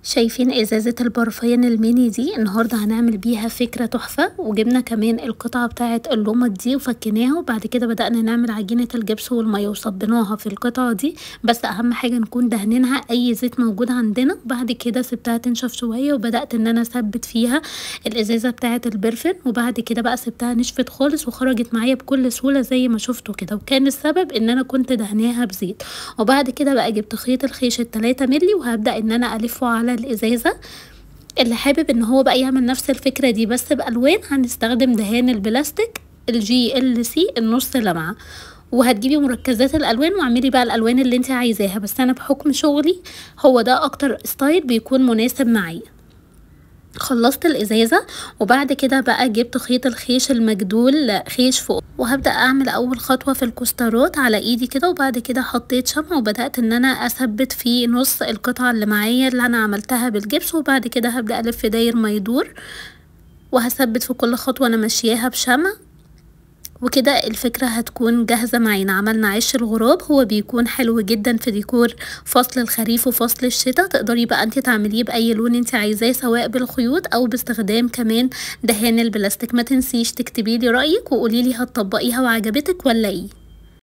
شايفين ازازة البرفان الميني دي؟ النهاردة هنعمل بيها فكرة تحفة. وجبنا كمان القطعة بتاعة اللمط دي وفكيناها، وبعد كده بدأنا نعمل عجينة الجبس والمية وصبيناها في القطعة دي. بس اهم حاجة نكون دهنينها اي زيت موجود عندنا. وبعد كده سبتها تنشف شوية، وبدأت ان انا اثبت فيها الازازة بتاعة البرفان. وبعد كده بقى سبتها نشفت خالص وخرجت معايا بكل سهولة زي ما شفتوا كده، وكان السبب ان انا كنت دهناها بزيت. وبعد كده بقى جبت خيط الخيش 3 مللي وهبدأ ان انا الفه على الازازه. اللي حابب ان هو بقى يعمل نفس الفكرة دي بس بالوان، هنستخدم دهان البلاستيك الGLC النص لمعة، وهتجيبي مركزات الالوان واعملي بقى الالوان اللي انت عايزاها. بس انا بحكم شغلي هو ده اكتر style بيكون مناسب معايا. خلصت الازازه، وبعد كده بقى جبت خيط الخيش المجدول خيش فوق، وهبدا اعمل اول خطوة في الكوسترات على ايدي كده. وبعد كده حطيت شمع وبدات ان انا اثبت في نص القطعة اللي معايا اللي انا عملتها بالجبس. وبعد كده هبدا الف داير ما يدور، وهثبت في كل خطوة انا ماشياها بشمع. وكده الفكرة هتكون جاهزة معانا. عملنا عش الغراب، هو بيكون حلو جدا في ديكور فصل الخريف وفصل الشتاء. تقدري بقى انت تعمليه بأي لون انت عايزاه، سواء بالخيوط او باستخدام كمان دهان البلاستيك. ما تنسيش تكتبي لي رأيك وقولي لي هتطبقيها وعجبتك ولا ايه.